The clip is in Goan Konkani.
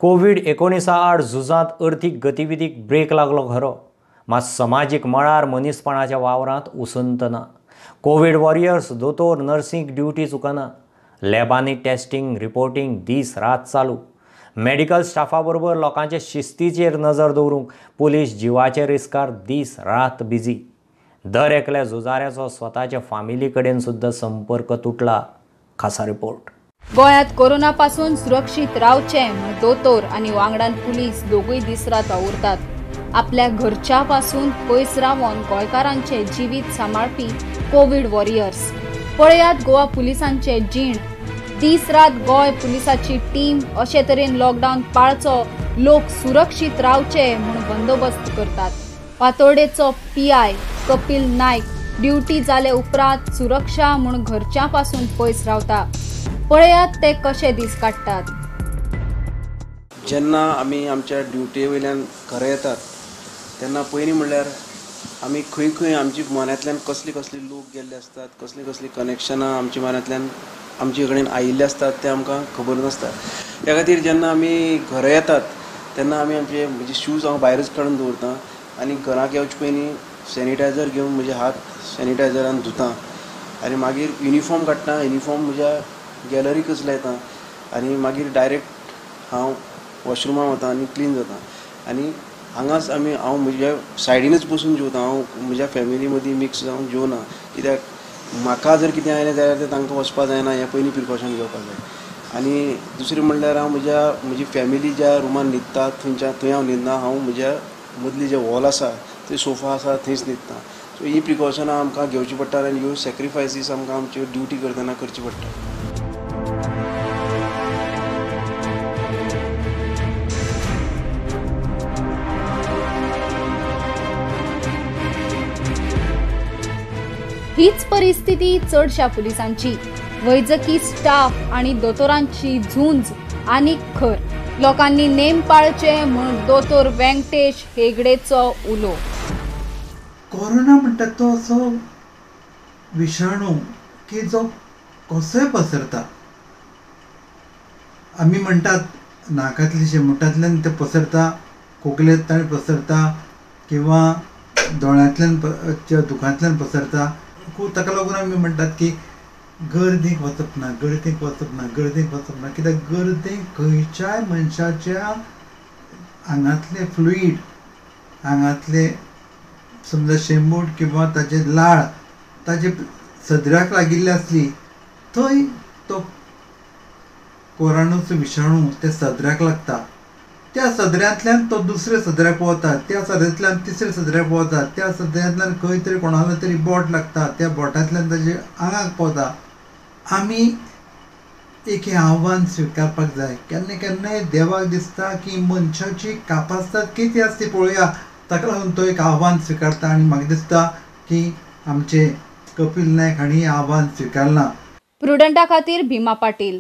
कोवीड-19 आड झुजांत अर्थीक गतिविधीक ब्रेक लागलो खरो, मात समाजीक मळार मनीसपणाच्या वावरांत उसंत ना. कोवीड वॉरियर्स, दोतोर, नर्सींक ड्युटी चुकना. लॅबांनी टेस्टिंग, रिपोर्टिंग दीस रात चालू. मेडिकल स्टाफा बरोबर लोकांचे शिस्तीचेर नजर दवरूंक पुलीस जिवाचे रिस्कार दीस रात बिजी. दर एकल्या झुजाऱ्याचो स्वताच्या फामिली कडेन सुद्दां संपर्क तुटला. खासा रिपोर्ट. गोंयांत कोरोना पासून सुरक्षीत रावचें म्हूण दोतोर आनी वांगडान पुलीस दोगूय दीस रात वावुरतात. आपल्या घरच्या पासून पयस रावन गोंयकारांचें जिवीत सांबाळपी कोवीड वॉरियर्स. पळयात गोवा पुलिसांचे जीण. दीस रात गोंय पुलिसाची टीम अशे तरेन लॉकडावन पाळचो, लोक सुरक्षीत रावचे म्हूण बंदोबस्त करतात. फातोर्डेचो PI Kapil Naik duty जाले उपरांत सुरक्षा म्हूण घरच्या पासून पयस रावता. पळयात ते कशे दीस काडटात. जेन्ना आमी आमच्या ड्युटे वयल्यान घरा येतात तेन्ना पयलीं म्हणल्यार आमी खंय खंय आमची मनांतल्यान कसली कसली लोक गेल्ले आसतात, कसली कसली कनेक्शनां आमच्या मनांतल्यान आमचे कडेन आयिल्ले आसतात तें आमकां खबर नासता. त्या खातीर जेन्ना आमी घरा येतात तेन्ना आमी आमचे म्हजे शूज हांव भायरच काडून दवरतां आनी घराक येवचे पयलीं सॅनिटायझर घेवन म्हजे हात सॅनिटायझरान धुता आनी मागीर युनिफॉर्म काडटा, युनिफॉर्म म्हज्या गॅलरीकच लायता आनी मागीर डायरेक्ट हांव वॉशरुमा वता आनी क्लीन जाता. आनी हांगाच आमी हांव म्हज्या सायडीनच बसून जेवता. हांव म्हज्या फॅमिली मदीं मिक्स जावन जेवना, कित्याक म्हाका जर कितें आयलें जाल्यार तें तांकां वचपा जायना, हें पयलीं प्रिकॉशन घेवपाक जाय. आनी दुसरें म्हणल्यार हांव म्हजी फॅमिली ज्या रुमान न्हिदता थंयच्या थंय हांव न्हिदना. हांव म्हज्या मदली जे हॉल आसा थंय सोफा आसा थंयच न्हिदता. सो ही प्रिकॉशनां आमकां घेवची पडटा आनी ह्यो सॅक्रिफायसीस आमकां आमच्यो ड्युटी करतना करची पडटा. हीच परिस्थिती चडशा पुलिसांची. वैजकी स्टाफ आनी दोतोरांची झुंज आनी खर. लोकांनी नेम पाळचे म्हूण दोतोर वेंकटेश हेगडेचो उलो. कोरोना म्हणटात तो असो विशाणू की जो कसोय पसरता. आमी म्हणटात नाकांतली शेमुटांतल्यान ते पसरता, खोकलेंतल्यान पसरता किंवा दोळ्यांतल्यान दुखांतल्यान पसरता. ताका लागून आमी म्हणटात की गर्दीक वचप ना, गर्दीक वचप ना, गर्दीक वचप ना, कित्याक गर्दीक खंयच्याय मनशाच्या आंगांतले फ्लुईड, आंगांतले समजा शेंबूट किंवा ताजे लाळ ताजे सदऱ्याक लागिल्ली आसली थंय तो कोरोनाचो विशाणू त्या सदऱ्याक लागता. त्या सदऱ्यांतल्यान तो दुसऱ्या सदऱ्याक पावता, त्या सदऱ्यांतल्यान तिसऱ्या सदऱ्याक पावता, त्या सदऱ्यांतल्यान खंय तरी कोणाला तरी बोट लागता, त्या बोटांतल्यान ताजे आंगाक पावता. आमी एक हें आव्हान स्विकारपाक जाय. केन्ना केन्नाय देवाक दिसता की मनशाची कापास्ताद कितें आसा ती पळोवया, ताका लागून तो एक आव्हान स्विकारता आनी म्हाका दिसता की आमचे कपील नायक हांणी आव्हान स्विकारलां. प्रुडंटा खातीर भीमा पाटील.